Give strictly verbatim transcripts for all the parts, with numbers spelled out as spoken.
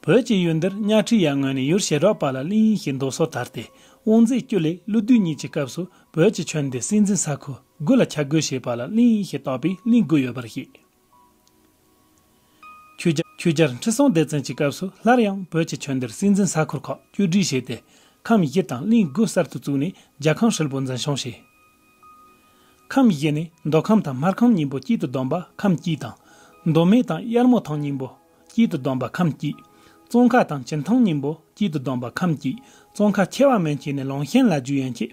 བོད་ཀྱི་ཡུལ་འདིར་གཉའ་ཁྲི་ཡར་སྔོན་ནས་ཡུལ་བྱེ་བྲག་པ་ལ་གླིང་ཞེས་འདོགས་སོ་དར་ཏེ། དབང་མཛད་བཅུ་ལས་ཀླུ་བདུད་གཉིས་ཀྱི་སྐབས་སུ་བོད་ཀྱི་ཆོས་འདི་སྲིད་འཛིན་ས་ཁུལ་དགུ་ལ་ཆ་བགོས་བྱས་པ་ལ་གླིང་ཞེས་བཏགས་པའི་གླིང་དགུ་ཡོད་པར་བཤད། ཆོས་རྒྱལ་ཆོས་རྒྱལ་ཁྲི་སྲོང་ལྡེ་བཙན་གྱི་སྐབས་སུ་སླར་ཡང་བོད་ཀྱི་ཆོས་འདིར་སྲིད་འཛིན་ས་ཁུལ་ཁག་བཅུ་སྒྲིལ་བྱས་ཏེ། ཁམས་བཞི་དང་གླིང་དགུ་གསར་དུ་བཙུགས་ནས་རྒྱལ་ཁམས་ཧྲིལ་པོ་འཛིན་སྐྱོང་བྱས། ཁམས་བཞི་ནི་མདོ་ཁམས་དང་སྨར་ཁམས་གཉིས་པོ་གཅིག་ཏུ་བསྡོམས་པ་ཁམས་གཅིག་དང་། མདོ་སྨད་དང་གཡར་མོ་ཐང་གཉིས་པོ་གཅིག་ཏུ་བསྡོམས་པ་ཁམས་གཅིག། ཙོང་ཁ་དང་བྱེ་ཐང་གཉིས་པོ་གཅིག་ཏུ་བསྡོམས་པ་ཁམས་གཅིག། ཙོང་ཁ་ཆེ་བ་མན་ཆད་ནས་ལུང་ཤན་ལ་རྒྱུད་ཡན་ཆད་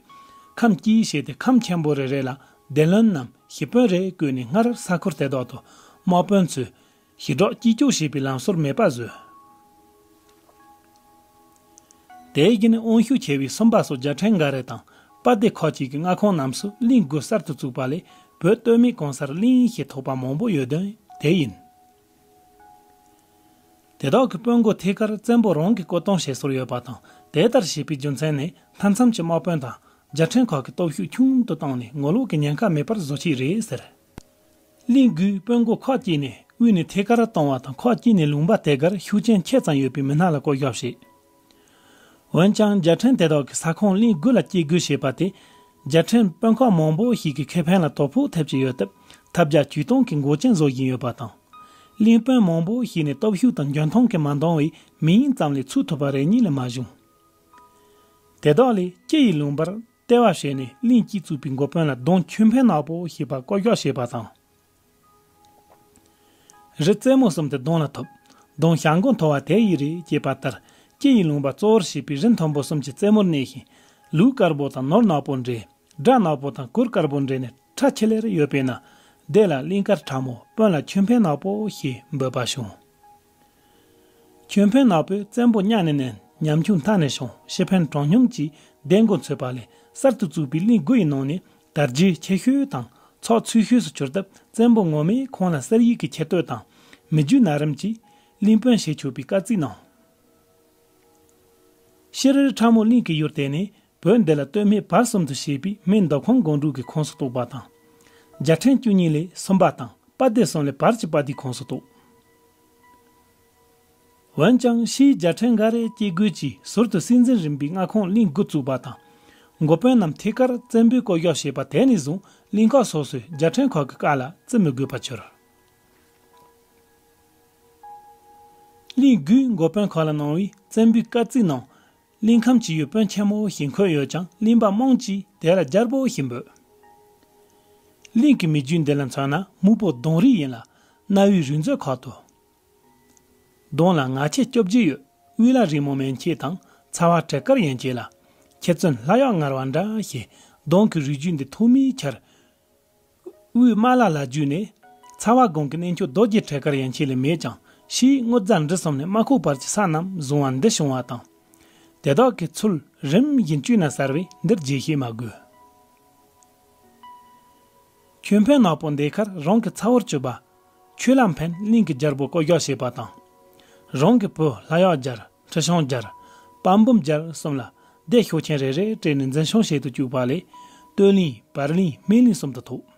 ཁམས་གཅིག་བྱས་ཏེ། ཁམས་ཆེན་པོ་རེ་རེ་ལ་སྡེ་བློན་ནམ་ཞི་དཔོན་རེ་བསྐོས་ནས་སྔར་ས་ཁུལ་དེ་དག་ཏུ་དམག་དཔོན་ཚོས་ཞི་དྲག་གཅིག་ལྕོགས་བྱེད་པའི་ལམ་སྲོལ་མེད་པ་བཟོས། དེ་བཞིན་དབང་ཤུགས་ཆེ་བའི་སུམ་པ་སོགས་རྒྱལ་ཕྲན་འགའ་རེ་དང་དཔལ་ལྡན་ཁག་ཅིག་གི་མངའ་ཁོངས་རྣམས་སུ་གླིང་དགུ་གསར་དུ་བཙུགས་པ་ལས། བོད་སྟོད་སྨད་གང་སར་གླིང་ཞེས་ཐོགས་པ་མང་པོ་ཡོད་དོན་དེ་ཡིན། དེ་དག་གི་དཔོན་མགོ་ཐད་ཀར་བཙན་པོ་རང་གིས་བསྐོ་གཏོང་བྱེད་སྲོལ་ཡོད་པ་དང་། དེ་ལྟར་བྱས་པའི་རྒྱུ་མཚན་ནི། མཐའ་མཚམས་ཀྱི་དམག་དཔོན་དང་རྒྱལ་ཕྲན་ཁག་གི་སྟོབས་ཤུགས་ཆུང་དུ་བཏང་ནས་ངོ་ལོག་གི་ཉེན་ཁ་མེད་པར་བཟོ་ཆེད་རེད་ཟེར། གླིང་དགུའི་དཔོན་མགོ་ཁག་ཅིག་ནས་དབུས་ནས་ཐད་ཀར་བཏང་བ་དང་། ཁག་ཅིག་ནས་ལུང་པ་དེ་གར་ཤུགས་རྐྱེན་ཆེ་ཙམ་ཡོད་པའི་མི་སྣ་ལ་བསྐོ་གཞག་བྱས། འོན་ཀྱང་རྒྱལ་ཕྲན་དེ་དག་གི་ས་ཁོངས་གླིང་དགུ་ལ་བཅད་བགོས་བྱས་པ་དེ། རྒྱལ་ཕྲན་དཔོན་ཁག་མང་པོ་ཞིག་གི་ཁེ་ཕན་ལ་དོ་ཕོག་ཐེབས་ཀྱི་ཡོད་སྟབས། ཐབས་བརྒྱ་ཇུས་སྟོང་གི་འགོག་རྐྱེན་བཟོ་བཞིན་ཡོད་པ་དང་། གླིང་དཔོན་མང་པོ་ཞིག་ནས་སྟོབས་ཤུགས་དང་འཇོན་ཐང་གིས་མ་འདང་བའི་མི་ཡིན་ཙམ་ལས་ཚུགས་ཐུབ་པ་རེ་གཉིས་ལས་མ་བྱུང་། དེ་དག་ལས་སྤྱི་ཡི་ལུང་པར་ལྟེ་བ་བྱས་ནས་གླིང་གཅིག་བཙུགས་པའི་འགོ་དཔོན་ལ་ལྡོང་ཆོས་འཕེལ་ནག་པོ་ཞེས་པ་བསྐོ་གཞག་བྱས་པ་དང་། རི་རྩེ་མོ་གསུམ་དེ་ལྡོང་ལ་ཐོབ། ལྡོང་བྱ་མགོ་མཐོ་བ་དེ་ཡི་རེད་ཅེས་པ་ལྟར། སྤྱི་ཡི་ལུང་པ་གཙོ་བོར་བྱས་པའི་རི་མཐོན་པོ་གསུམ་གྱི་རྩེ་མོར་གནས་ཤིང་། ལུག་དཀར་པོ་དང་ནོར་ནག་པོ་འདྲེས། སྦྲ་ནག་པོ་དང་གུར་དཀར་པོ་འདྲེས་ནས་ཁྲ་ཆེ་ལེར་ཡོད་པས་ན། དེ་ལ་གླིང་དཀར་ཁྲ་མོ། དཔོན་ལ་ཆོས་འཕེལ་ནག་པོ་ཞེས་འབོད་པ་བྱུང་། ཆོས་འཕེལ་ནག་པོས་བཙན་པོ་གཉའ་ནས་མནན། ཉམ་ཆུང་མཐའ་ནས་ཕྱུང་། ཤི་ཕན་གྲངས་སྙོམས་ཀྱིས་བདེ་མགོ་འཚོས་པ་ལས། གསར་དུ་བཙུགས་པའི་གླིང་དགུ་ཡི་ནང་ནས་དར་རྒྱས་ཆེ་ཤོས་དང་ཚགས་ཚུད་ཤོས་སུ་གྱུར་སྟབས། བཙན་པོ་ངོ་མས་ཁོང་ལ་གསེར་ཡིག་གི་ཆེ་བསྟོད་དང་མི་རྒྱུད་ན་རིམ་གྱིས་གླིང་དཔོན་བྱེད་ཆོག་པའི་བཀའ་བརྩིས་གནང་། ཤི་རི་ཁྲ་མོ་གླིང་གི་ཡུལ་དེ་ནི་བོད་འདི་ལ་སྟོད་སྨད་བར་གསུམ་དུ་བྱས་པའི་སྨད་མདོ་ཁམས་སྒང་དྲུག་གི་ཁོངས་སུ་གཏོགས་པ་དང་། རྒྱལ་ཕྲན་བཅུ་གཉིས་ལས་སུམ་པ་དང་། དཔལ་སྡེ་གསུམ་ལས་བར་གྱི་དཔལ་སྡེའི་ཁོངས་སུ་གཏོགས། འོན་ཀྱང་ཕྱིའི་རྒྱལ་ཕྲན་འགའ་རེ་སྐྱེ་དགོས་ཀྱིས་ཟུར་དུ་སྲིད་འཛིན་རིམ་པའི་མངའ་ཁོངས་གླིང་དགུ་བཙུགས་པ་དང་། འགོ་དཔོན་རྣམས་ཐད་ཀར་བཙན་པོས་བསྐོ་གཞག་བྱས་པ་དེ་ནས་བཟུང་གླིང་ཁག་སོ་སོས་རྒྱལ་ཕྲན་ཁག་གི་བཀའ་ལ་བརྩི་མི་དགོས་པར་གྱུར། གླིང་དགུའི་འགོ་དཔོན་ཁག་ལ་གནང་བའི་བཙན་པོའི་བཀའ་བརྩིའི་ནང་། གླིང་ཁམས་ཀྱི་ཡུལ་དཔོན་ཆེན་མོ་ཞེས་འཁོད་ཡོད་ཀྱང་། གླིང་པ་དམངས་ཀྱིས་དེ་ལ་རྒྱལ་པོ་ཞེས་འབོད། གླིང་གི་མི་རྒྱུད་འདི་ལ་མཚོན་ན་སྨུག་པོ་ལྡོང་རིས་ཡིན་ལ། གནའ་བོའི་རིག་མཛོད་ཁག་ཏུ། ལྡོང་ལ་ང་ཁྱེད་བཅོ་བརྒྱད་ཡོད། དབུས་ལ་རིང་མོ་མན་ཆད་དང་ཚ་བ་བྲེ་དཀར་ཡན་ཆད་ལ། ཁྱེད་བཙུན་ལྷ་གཡོག་ངར་བ་འདྲ་ཞེས། ལྡོང་གི་རིགས་རྒྱུད་འདི་ཐོག་མའི་ཆར། དབུས་རྨ་ལ་ལ་བརྒྱུད་ནས། ཚ་བ་སྒང་གི་གནས་མཆོག་རྡོ་རྗེ་བྲེ་དཀར་ཡན་ཆད་ལས་མེད་ཀྱང་། ཕྱིའི་སྔོ་རྫ་འབྲི་གསུམ་ནས་རྨ་ཁུག་བར་གྱི་ས་རྣམས་བཟུང་བ་འདི་བྱུང་བ་དང་། དེ་དག་གི་ཚུལ་རིམ་བཞིན་བཅུད་ན་གསལ་བས་འདིར་རྒྱས་བཤད་མ་དགོས། ཆོས་འཕེལ་ནག་པོ་འདས་ཁར་རང་གི་ཚ་བོར་གྱུར་པ། ཆོས་ལྷ་འཕེན་གླིང་གི་རྒྱལ་པོ་བསྐོ་གཞག་བྱས་པ་དང་། རང་གི་བུ་ལྷ་གཡག་རྒྱལ། ཁྲི་སྲོང་རྒྱལ། དཔལ་འབུམ་རྒྱལ་གསུམ་ལ་སྡེ་ཤོག་ཆེན་རེ་རེ་སྤྲད་ནས་འཛིན་སྐྱོང་བྱེད་དུ་བཅུག་པ་ལས། སྟོད་གླིང་། བར་གླིང་། སྨད་གླིང་གསུམ་དུ་ཐོགས།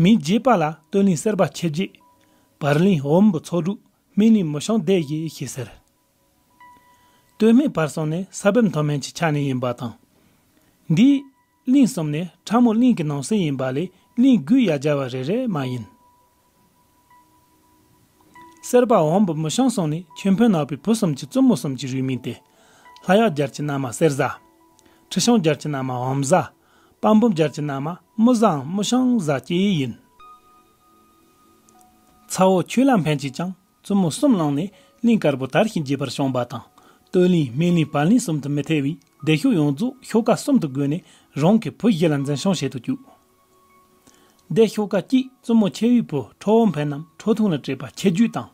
མིང་རྒྱས་པ་ལ་སྟོད་གླིང་གསེར་པ་ཆེ་བརྒྱད། བར་གླིང་འོམ་བུ་ཚོ་དྲུག་སྨད་གླིང་མི་བྱང་སྡེ་བཞི་ཞེས་ཟེར། སྟོད་སྨད་བར་གསུམ་ནི་ས་བབ་མཐོ་དམན་གྱི་ཆ་ནས་ཡིན་པ་དང་། འདིའི་གླིང་གསུམ་ནི་ཁྲ་མོ་གླིང་གི་ནང་གསེས་ཡིན་པ་ལས་གླིང་དགུའི་ཡ་གྱལ་བ་རེ་རེ་མ་ཡིན། གསེར་པ་འོམ་བུ་མི་བྱང་གསུམ་ནི་ཆོས་འཕེལ་ནག་པོའི་བུ་གསུམ་གྱི་བཙུན་མོ་གསུམ་གྱི་རུས་མིང་སྟེ། ལྷ་གཡག་རྒྱལ་གྱི་མནའ་མ་གསེར་བཟའ། ཁྲི་སྲོང་རྒྱལ་གྱི་མནའ་མ་འོམ་བཟའ། དཔལ་འབུམ་རྒྱལ་གྱི་མནའ་མ་མི་བཟའམ་མི་བྱང་བཟའ་བཅས་ཡིན། ཚ་བོ་ཆོས་ལྷ་འཕེན་གྱིས་ཀྱང་བཙུན་མོ་གསུམ་བླངས་ནས་གླིང་དཀར་པོ་དར་ཞིང་རྒྱས་པར་བསྐྱངས་པ་དང་། སྟོད་གླིང་། སྨད་གླིང་། བར་གླིང་གསུམ་དུ་མི་ཐེ་བའི་སྡེ་ཤོག་ཡོངས་རྫོགས་ཤོག་ཀ་གསུམ་དུ་བགོས་ནས་རང་གི་བུ་བཞི་ལ་འཛིན་སྐྱོང་བྱེད་དུ་བཅུག། སྡེ་ཤོག་ཀ་གཅིག་བཙུན་མོ་ཆེ་བའི་བུ་ཁྲོ་བོ་འཕེན་ནམ་ཁྲོ་ཐུང་ལ་སྤྲད་པ་ཆེ་བརྒྱུད་དང་།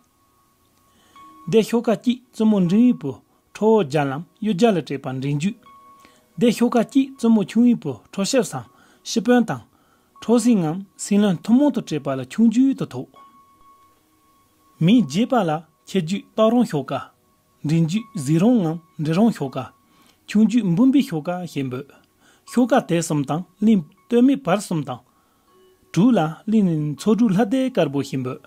སྡེ་ཤོག་ཀ་གཅིག་བཙུན་མོ་འབྲིང་བའི་བུ་ཁྲོ་བོ་རྒྱལ་ལམ་གཡུ་རྒྱལ་ལ་སྤྲད་པ་འབྲིང་བརྒྱུད། སྡེ་ཤོག་ཀ་གཅིག་བཙུན་མོ་ཆུང་བའི་བུ་ཁྲོ་ཤེབ་སམ་ཤི་དཔོན་དང་། ཁྲོ་སྲིན་ངམ་སྲིན་བློན་ཐུན་མོང་དུ་སྤྲད་པ་ལ་ཆུང་བརྒྱུད་དུ་ཐོགས། མིང་རྒྱས་པ་ལ་ཆེ་བརྒྱུད་སྟག་རོང་ཤོག་ཀ། འབྲིང་བརྒྱུད་གཟིག་རོང་ངམ་འབྲི་རོང་ཤོག་ཀ། ཆུང་བརྒྱུད་འབུམ་པའི་ཤོག་ཀ་ཞེས་འབོད། ཤོག་ཀ་དེ་གསུམ་དང་གླིང་སྟོད་སྨད་བར་གསུམ་དང་། དྲུག་ལ་གླིང་མཚོ་འབྲུག་ལྷ་སྡེ་དཀར་པོ་ཞེས་འབོད།